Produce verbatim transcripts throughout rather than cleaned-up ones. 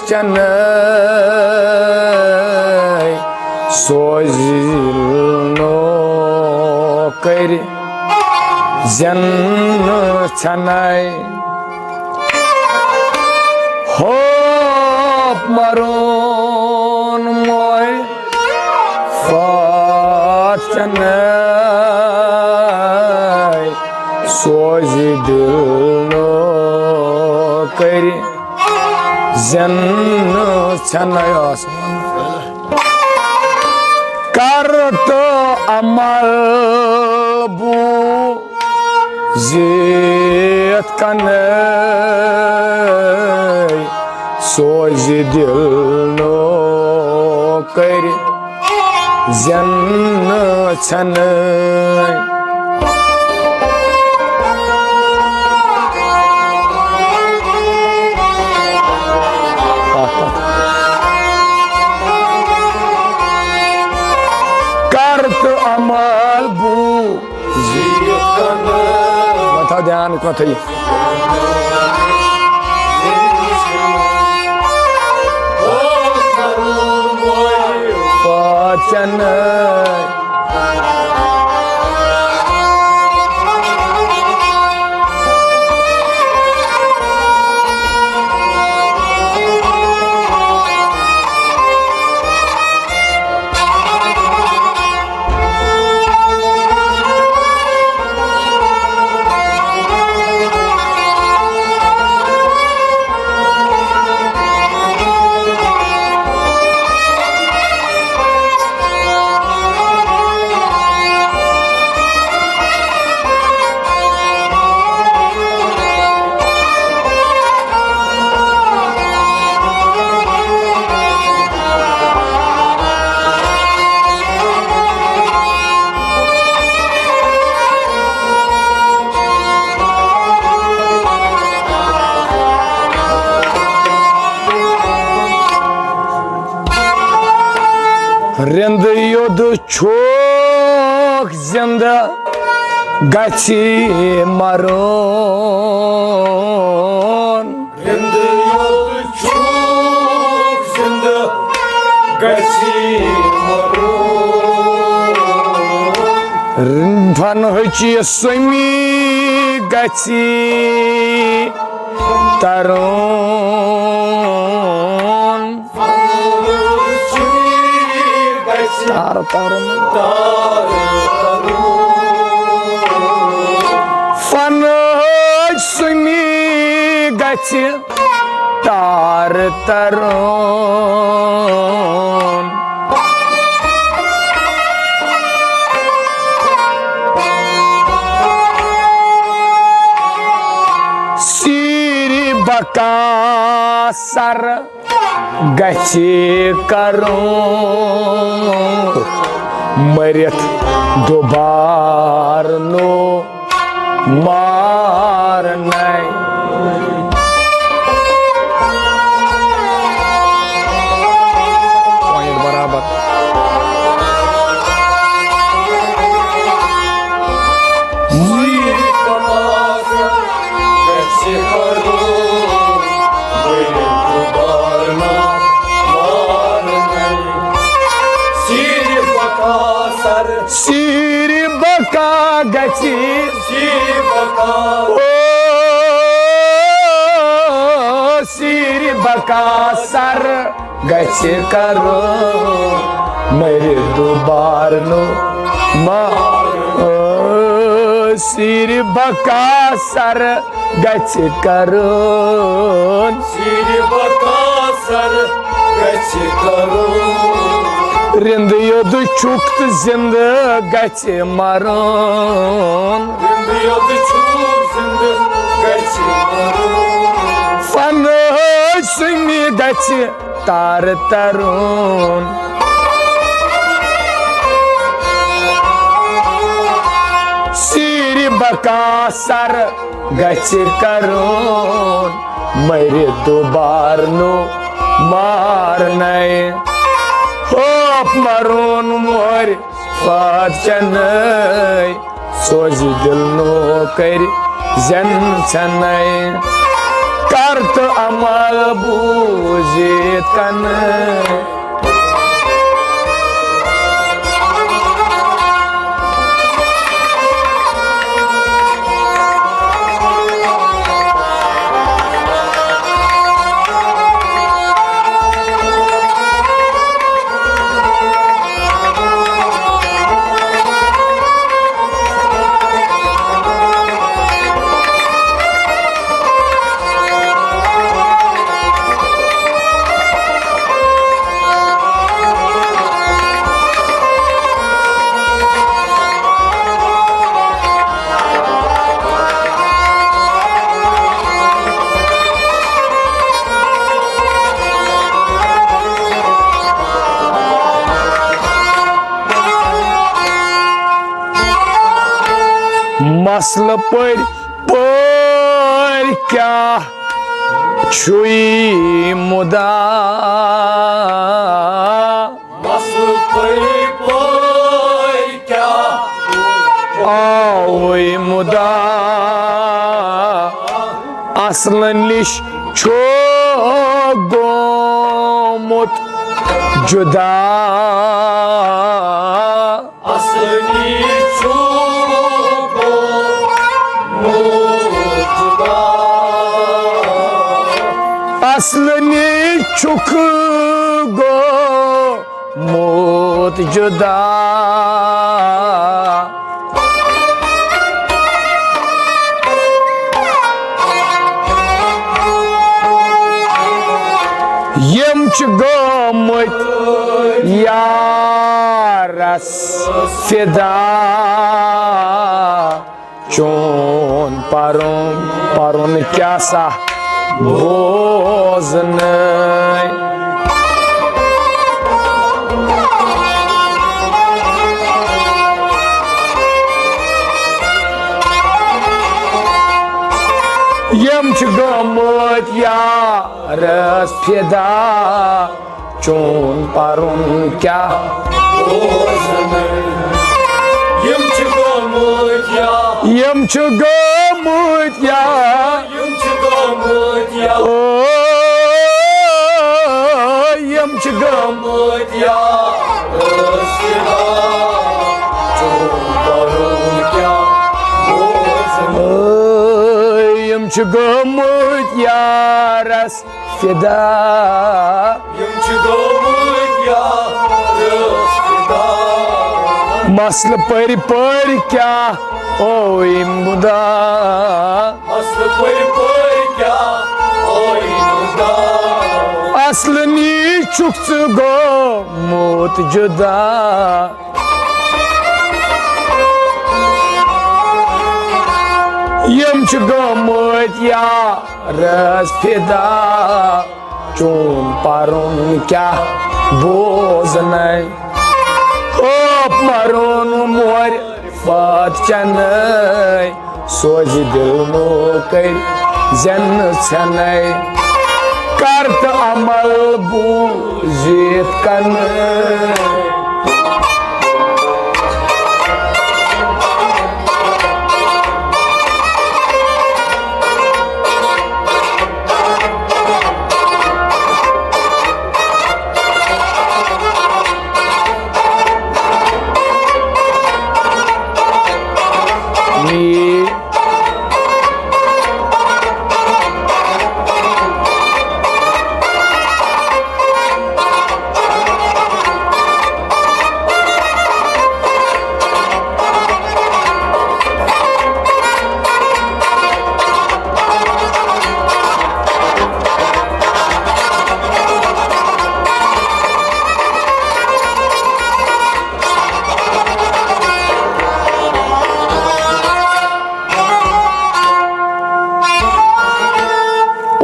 چنے سوزِ دِل نوکر زین ژھنے۔ ہوپ مرون موے فات چنے سوزِ دِل نوکر زین ژھنے۔ آسمان کر تہٕ عمل بو زیت کنے سوزِ دِل نوکر زین ژھنے۔ کر تہٕ عمل بو۔ وۄنۍ تھاو دیان، یِتھ پٲٹھۍ تھٲیِو۔ پاچن۔ رِنٛدٕ یوٚد چھُکھ زِنٛدٕ گژھِ مرُن۔ رِنٛدٕ یوٚد چھُکھ زِنٛدٕ گژھِ مرُن۔ فنہٕچ سُمی گژھِ ترُن۔ تار ترُن۔ فنہٕچ سُمی گژھِ تار ترُن۔ سیٖرِ بکا سر گژھِ کرُن مٔرِتھ دُبارٕ نوٚو مارنَے۔ پوینٹ برابر۔ سیٖرِ بکا گژھِ۔ او سیٖرِ بکا سر گژھِ کرُن مٔرِتھ دُبارٕ نوٚو ما۔ او سیٖرِ بکا سر گژھِ کرُن۔ سیٖرِ بکا سر گژھِ کرُن۔ رِنٛدٕ یوٚد چھُکھ تہٕ زِنٛدٕ گژھِ مرُن۔ رِنٛدٕ یوٚد چھُکھ زِنٛدٕ گژھِ مرُن۔ فنہٕ سُمی گژھِ تار ترُن۔ سیٖرِ بکا سر گژھِ کرُن مٔرِتھ دُبارٕ نوٚو مارنَے۔ ہوپ مرُن مورِ فاتچنَے۔ سوزِ دِل نوکر زین ژھنَے۔ کر تہٕ عمل بوٗزِتھ کنہٕ۔ مسلہٕ پٔرۍ پٔرۍ کیٛاہ چھُے مُدا؟ مسلہٕ پٔرۍ پٔرۍ کیٛاہ آوٕے مُدا؟ اصلہٕ نِش چھُ گوٚمُت جُدا۔ اصلی چھُ گوٚمُت جُدا۔ اصلی چھُکھ گوٚمُت جُدا۔ یِم چھِ گٔمٕتۍ یارس فدا، چون پرُن، پرُن کیٛاہ سا بوزنَے۔ یِم چھِ گٔمٕتۍ یارس فدا، چون پرُن کیٛاہ؟ یِم چھِ گٔمٕتۍ یا۔ یِم چھِ گٔمٕتۍ یا۔ یِم چھِ گٔمٕتۍ یا۔ او، یِم چھِ گٔمٕتۍ۔ گٔمٕتۍ یا۔ چون پرُن کیٛاہ؟ او، یِم چھِ گٔمٕتۍ یارس فدا۔ یِم چھِ گٔمٕتۍ یارس فدا۔ مسلہٕ پٔرۍ پٔرۍ کیٛاہ اوے مُدا؟ مسلہٕ پٔرۍ پٔرۍ کیٛاہ اوے مُدا؟ اصلہٕ نِش چھُکھ ژٕ گوٚمُت جُدا۔ یِم چھِ گٔمٕتۍ یارس فدا، چون پرُن کیٛاہ بوزنَے؟ اوپ مرُن مورِ فات چنَے، سوزِ دِل موکَے زینہٕ ژھٮ۪نَے۔ کر تہٕ عمل بوٗزِتھ کنہٕ۔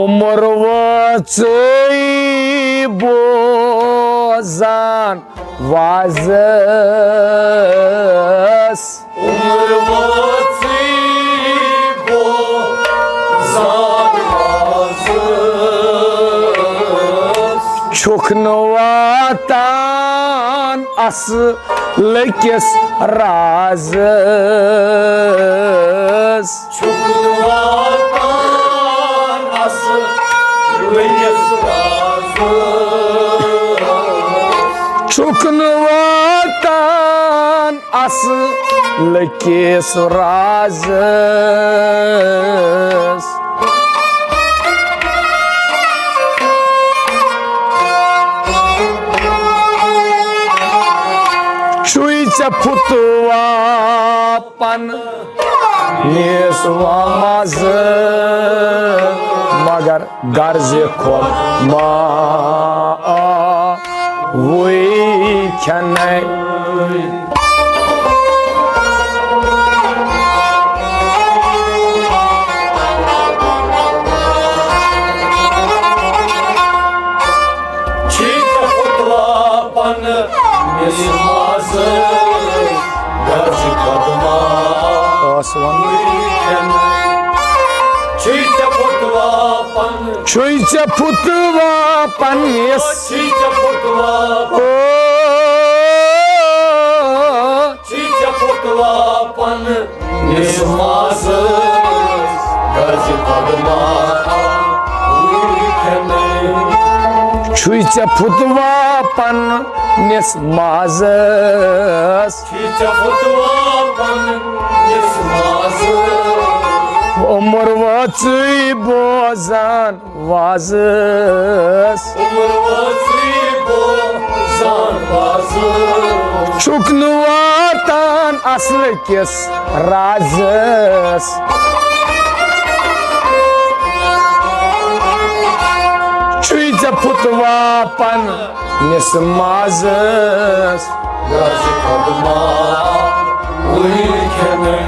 عمر وٲژٕے بوزان وازس۔ عمر وٲژٕے بوزان وازس۔ چھُکھ نہٕ واتان اصلٕکِس رازس۔ چھُکھ نہٕ واتان اصل چھُکھ نہٕ واتان اصلٕکِس رازس۔ چھُے ژےٚ پھُتوا پننِس وازس، مگر غرض خۄد ما آوٕے کھٮ۪نَے۔ چھُے ژےٚ پھُتوا پننِس وازس، غرض خۄد ما آوٕے کھٮ۪نَے۔ چھُے ژےٚ پھُتوا پننِس، چھُے ژےٚ پھُتوا پننِس، چھُے ژےٚ پھُتوا، او، چھُے ژےٚ پھُتوا پننِس وازس، غرض خۄد ما آوٕے کھٮ۪نَے۔ چھُے ژےٚ پھُتوا پننِس وازس۔ چھُے ژےٚ پھُتوا پننِس وازس۔ عمر وٲژٕے بوزان وازس۔ عمر وٲژٕے بوزان وازس۔ چھُکھ نہٕ واتان اصلٕکِس رازس۔ چھُے ژےٚ پھُتوا پننِس مازس۔ غرض خۄد ما آوٕے کھٮ۪نَے۔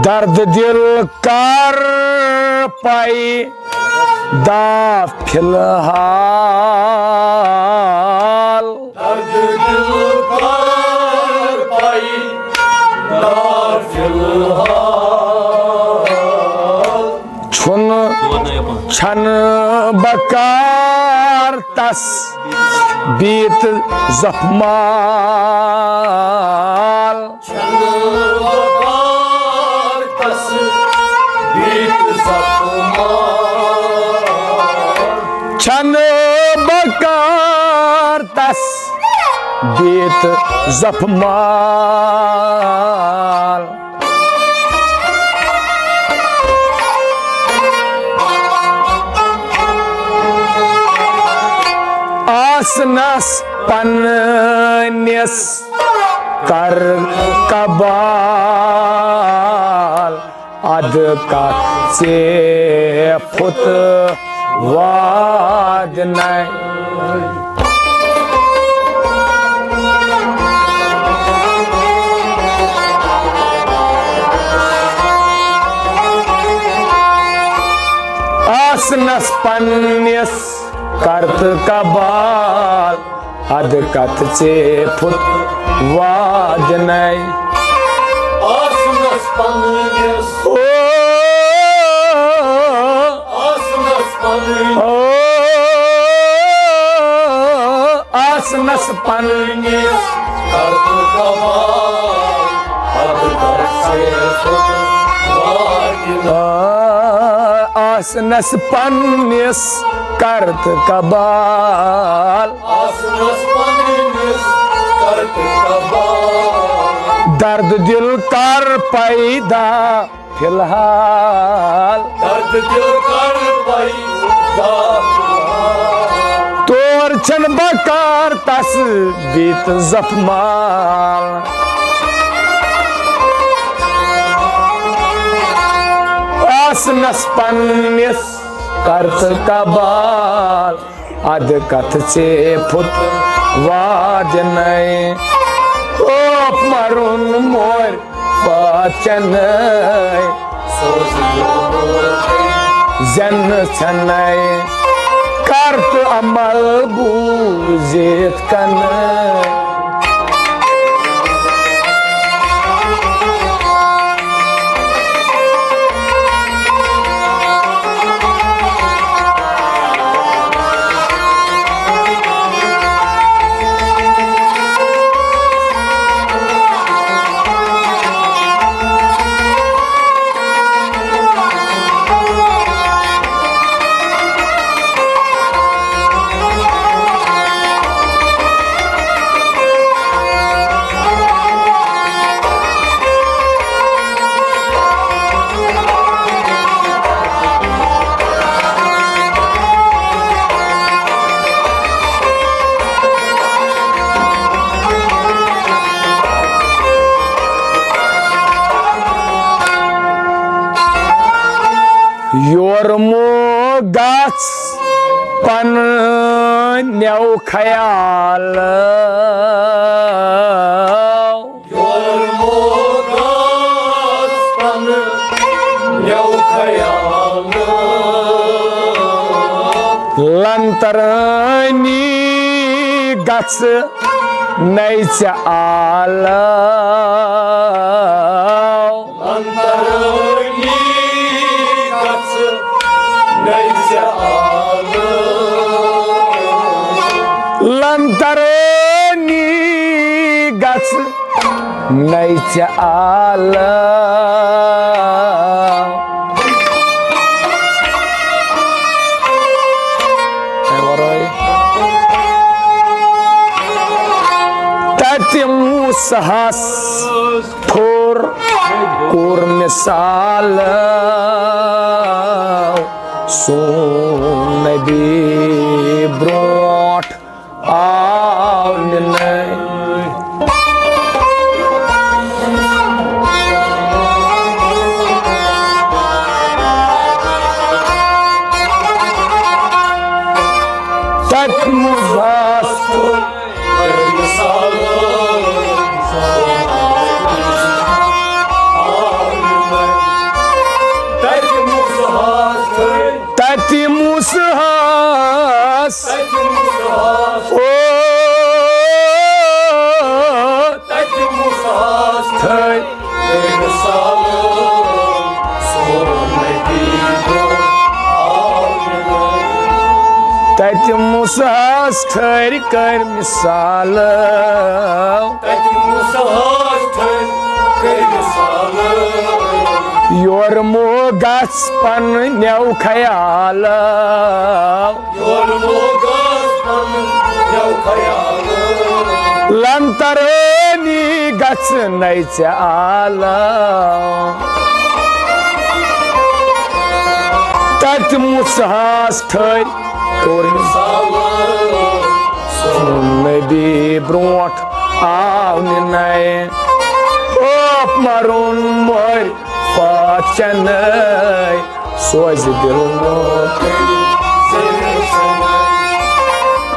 درد دل کر پائی دا فی الحال۔ درد دل کر پائی دا فی الحال۔ چھُنہٕ، چھَنہٕ بکار تس بیت زخمال۔ چھَنہٕ بکار تس بیت زخمال۔ چھَنہٕ بکار تس بیت زخمال۔ آسنس پننِس کر قبال، ادٕ کتھ ژےٚ پھُت وادنَے۔ آسنس پننِس کر تہٕ قبال، ادٕ کتھ ژےٚ پھُت وادنَے۔ آسنس پننِس۔ او۔ آسنس پننِس۔ او۔ آسنس پننِس۔ کر تہٕ قبال، ادٕ کتھ ژےٚ پھُت وادنَے۔ آ، آسنس پننس کرتہٕ کبال۔ آسنس پننس کرتہٕ کبال۔ درد دل کر پیدا فی الحال۔ درد دل کر پیدا فی الحال۔ تور چھن بکار تس بیت زخمال۔ آسنس پننس کرتہٕ کبال۔ ادٕ کتھ ژے پھُت وادنَے۔ اوپ مرُن مورۍ پاتھ چنَے۔ زینہٕ ژھنَے۔ کر تہٕ عمل بوٗزِتھ کنَے۔ یورمُو گژھ پننیو خیالو۔ یورمُو گژھ پننیو خیالو۔ لنترٲنی گژھ نَے ژےٚ آلو۔ لنترٲنی گژھ نَے ژےٚ آلو۔ لنترٲنی گژھ نَے ژےٚ آلو۔ اَمہِ ورٲے تَتہِ موسیٰ ہَس پھوٚر کوٚر مثال سون نبی برونٛٹھ آو نِنَے۔ تَتہِ موسیٰ ہَس پھوٚر تَتہِ موسیٰ ہَس۔ او۔ تَتہِ موسیٰ ہَس تھٲے۔ تَتہِ موسیٰ ہَس ٹھٔہرۍ کٔرۍ مثال۔ تَتہِ موسیٰ ہَس ٹھٔہرۍ کٔرۍ مثال۔ یورمُو گژھ پننیو خیالو۔ یورمُو گژھ پننیو خیالو۔ لنترٲنی گژھ نَے ژےٚ آلو۔ تَتہِ موسیٰ ہَس ٹھٔہرۍ کوٚر نبی برونٛٹھ آو نِنَے۔ اوپ مرُن مورۍ پاتھ چنَے۔ سوزِ دِل نوکُے۔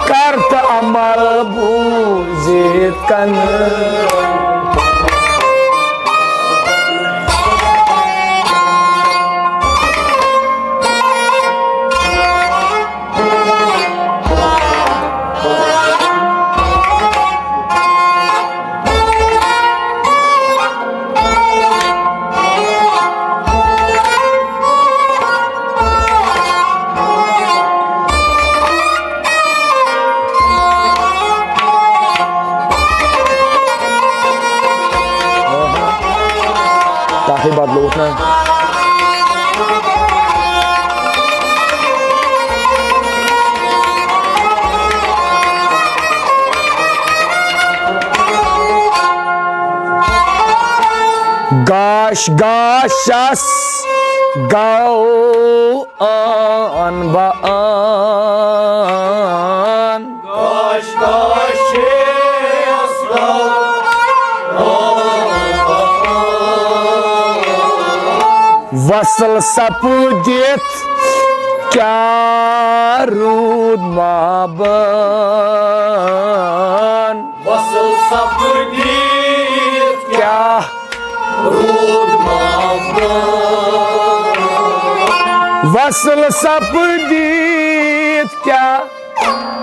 کر تہٕ عمل بوٗزِتھ کنہٕ۔ تاہی بدلووُتھ نا۔ گاش گاشس گوٚو ٲن بہٕ ٲن۔ گاش گاشس گوٚو۔ وصل سپدِتھ کیٛاہ روٗد ما بان؟ وصل سپدِتھ کیٛاہ روٗد ما بان؟ وصل سپدِتھ کیٛاہ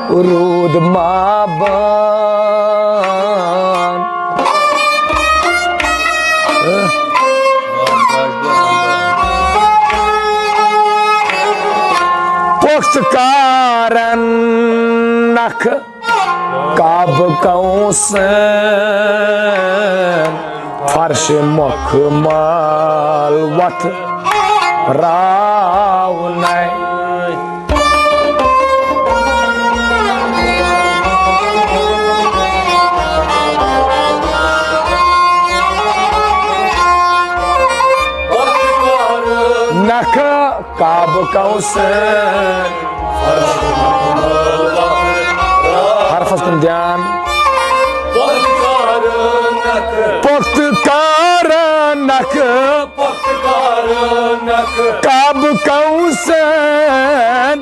روٗد ما بان؟ پۄختہٕ کارن نکھٕ کعبہٕ کونٛسن، فرش مخمل وتھ راونَے۔ نکھٕ کعبہٕ کونٛسن۔ حرفس کُن دیان۔ پۄختہٕ کارن نکھٕ کعبہٕ کونٛسن۔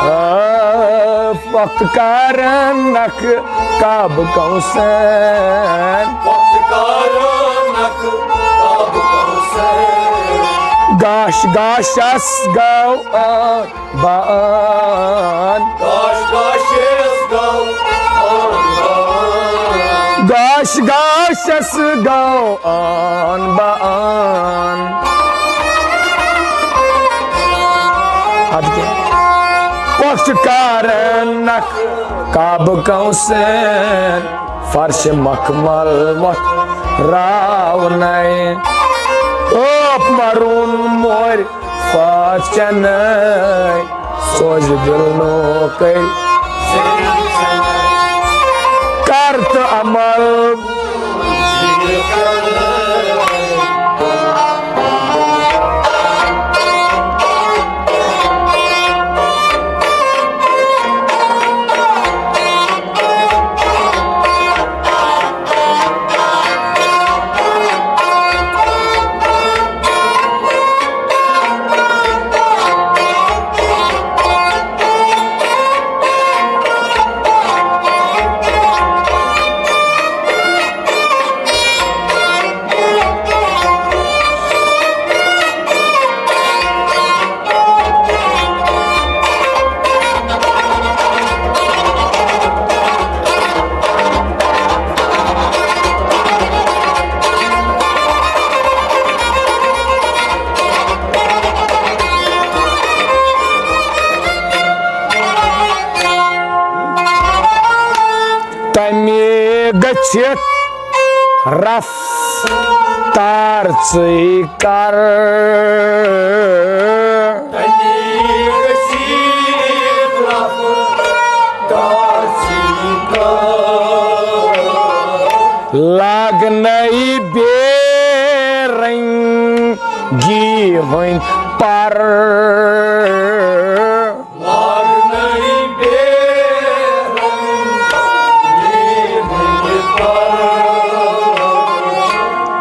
آ، پۄختہٕ کارن نکھٕ کعبہٕ کونٛسن۔ گاش گاشس گوٚو ٲن بہٕ ٲن۔ گاش گاشس گوٚو ٲن بہٕ ٲن۔ گاش گاشس گوٚو ٲن بہٕ ٲن۔ اَدٕ کیٛاہ؟ پۄختہٕ کارن نکھٕ کعبہٕ کونٛسن، فرش مخمل وتھ راونَے۔ ٲپ مرُن مورِ فاتھ چنَے، سوزِ دِل نوکَے۔ کر تہٕ عمل۔ تمہِ گٔژھِتھ رفتار ژٕے کر۔ لاگنَے بے رنگی ہٕنٛدۍ پر۔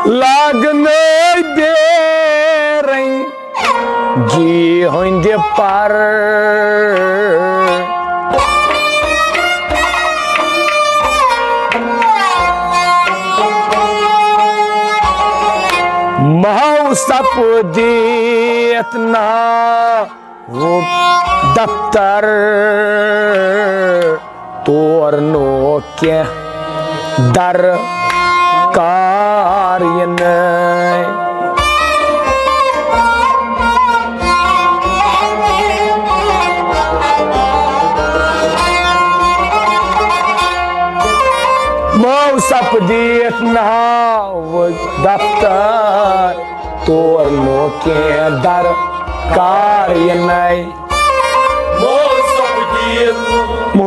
لاگنَے بے رنگی ہٕنٛدۍ پر۔ مہو سپدِتھ نا وُک دفتر تور نوٚو کینٛہہ درکار یِنَے۔ مہو سپدِتھ ناوُک دفتر تور نوٚو کینٛہہ درکار یِنَے۔ مہو سپدِتھ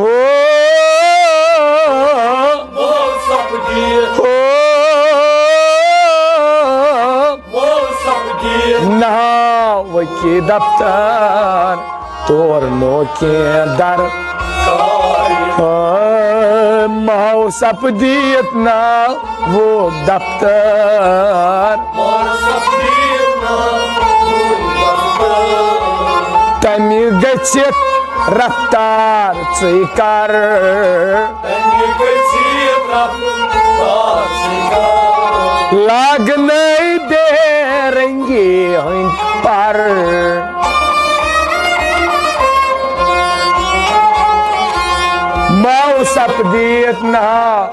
کی دفتر، تور نو کینٛہہ در۔ اے، ماو سپدیت نا وہ دفتر۔ تمہِ گژھِ رفتار ژٕے کر۔ لاگنَے بے رنگی ہٕنٛدۍ پر۔ ماو سپدیت نا۔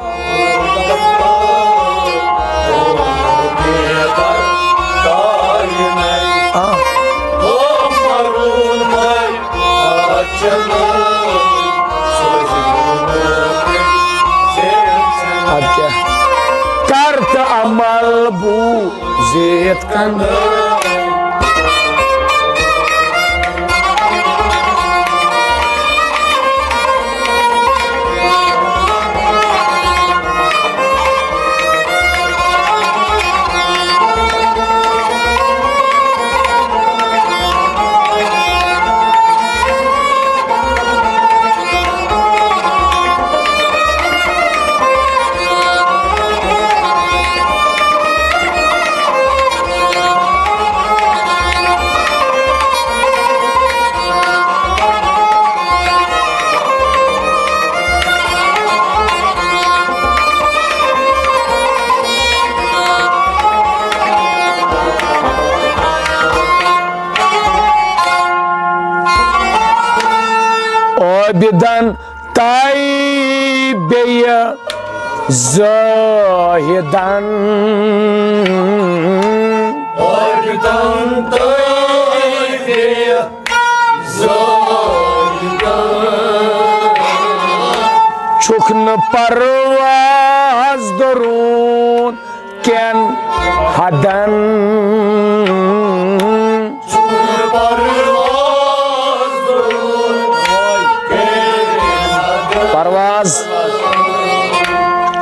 آ۔ اَدٕ کیٛاہ؟ کر تہٕ عمل بوٗزِتھ کن۔ عٲبِدن تہٕ بیٚیہِ زٲہِدن۔ عٲبِدن تہٕ بیٚیہِ زٲہِدن۔ چھُکھ نہٕ پرواز دروٗن کٮ۪ن حدن۔ پرواز۔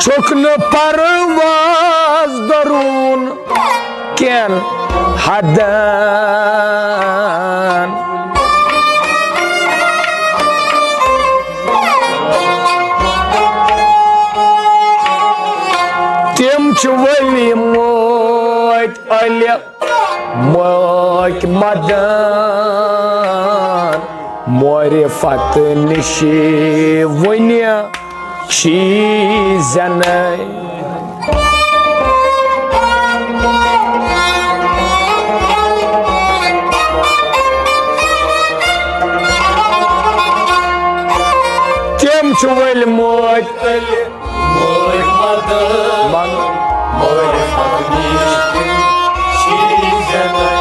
چھُکھ نہٕ پرواز دروٗن کٮ۪ن حدن۔ تِم چھِ ؤلۍ مٲتۍ علی مٲکۍ مدن، معرفت نِش وُنہِ چھی زینَے۔ تِم چھِ ؤلۍ مٲتۍ علی مٲکۍ مدن، معرفت نِش چھی زینَے۔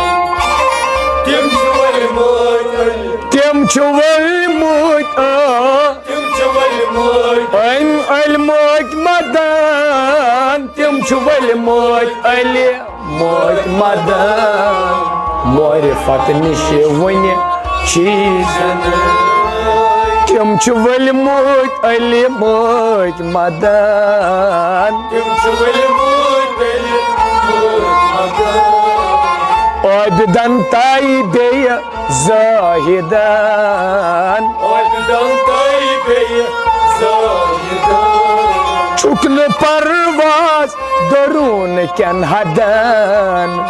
تِم چھِ ؤلۍ مٲتۍ علی۔ تِم چھِ ؤلۍ مٲتۍ، آ۔ تِم چھِ ؤلۍ مٲتۍ۔ أمۍ علی مٲکۍ مدن، تِم چھِ ؤلۍ مٲتۍ علی مٲکۍ مدن، معرفت نِش وُنہِ چھی زینَے۔ تِم چھِ ؤلۍ مٲتۍ علی مٲکۍ مدن۔ تِم چھِ ؤلۍ مٲتۍ علی مٲکۍ مدن۔ عٲبِدن تہٕ بیٚیہِ زٲہِدن۔ عٲبِدن تہٕ بیٚیہِ زٲہِدن۔ چھُکھ نہٕ پرواز دروٗن کٮ۪ن حدن۔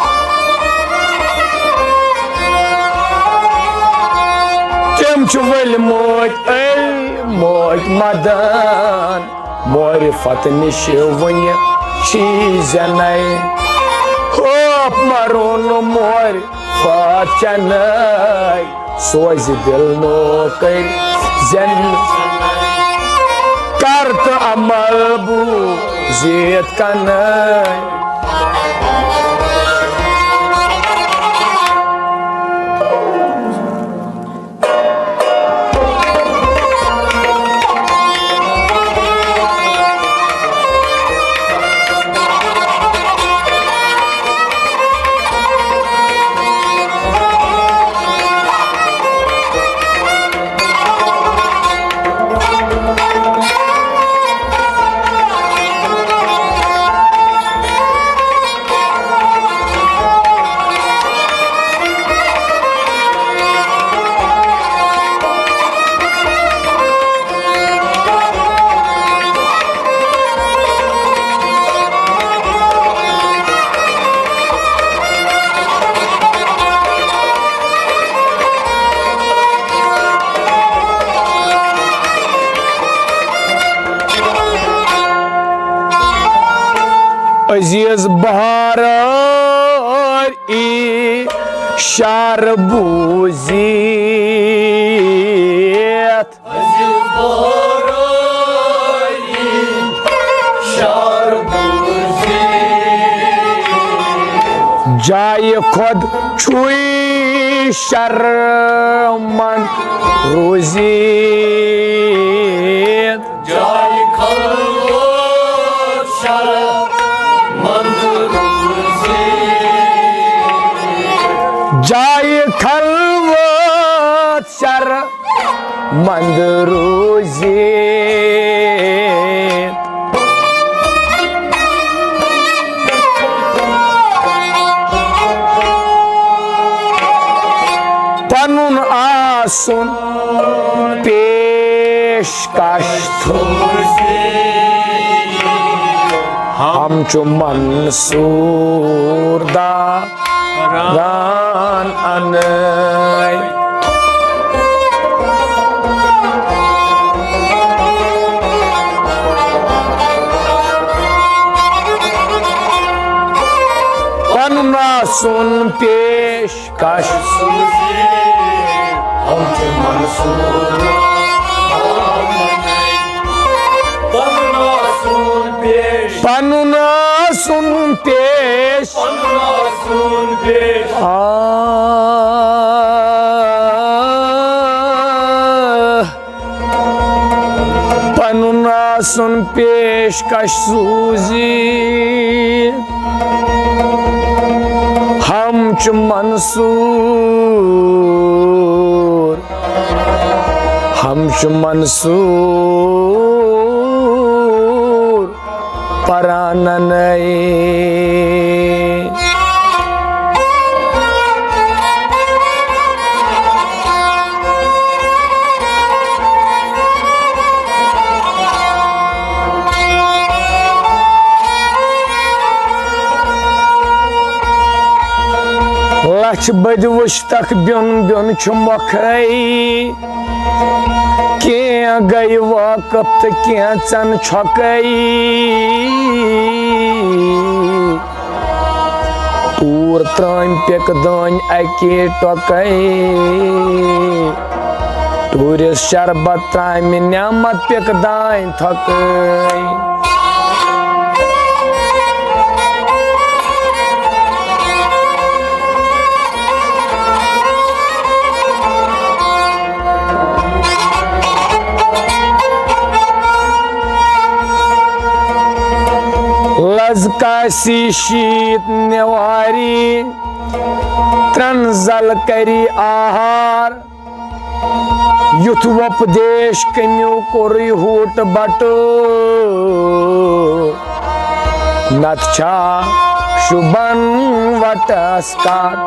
تِم چھِ ؤلۍ مٲتۍ علی مٲکۍ مدن، معرفت نِش وُنہِ چھی زینَے۔ ہوپ مَرُن معرفت چنَے، سوزِ دِل نوکر زینَے۔ کر تہٕ عمل بوٗزِتھ کنَے۔ عزیز بہارٲرۍ شعر بوٗزِتھ۔ جایہِ خۄد چھُے شرمن روٗزِتھ۔ جایہِ خلوت شرمند روٗزِتھ۔ جایہِ خلوت شرمند روٗزِتھ۔ پنُن آسُن پیش کش تھوٚو۔ ہم چھُ منصور داران انٲے۔ پنُن آسُن پیش کش۔ ہم چھِ منصور۔ پنُن آسُن پیش۔ پنُن آسُن پیش۔ پنُن آسُن پیش۔ آ۔ پنُن آسُن پیش کش سوٗزی۔ ہم چھِ منصور، ہم چھِ منصور۔ پراننَے۔ لچھ بٔدۍ وٕچھتکھ بیوٚن بیوٚن چھُ مۄکھَے۔ کینٛہہ گٔے وٲقف تہٕ کینٛژن چھۄکے۔ ٹوٗر ترٲمۍ پِکہٕ دٲنۍ اَکے ٹۄکے۔ ٹوٗرِس شربت ترامہِ نعمت پِکہٕ دانۍ تھۄکے۔ لز کاسی شیٖت نِواری، ترٛن زل کری آہار۔ یُتھ وۄپدیش کٔمِو کوٚرُے ہوٗٹ بٹہٕ، نتہٕ چھا شُبن وٹس کٹ۔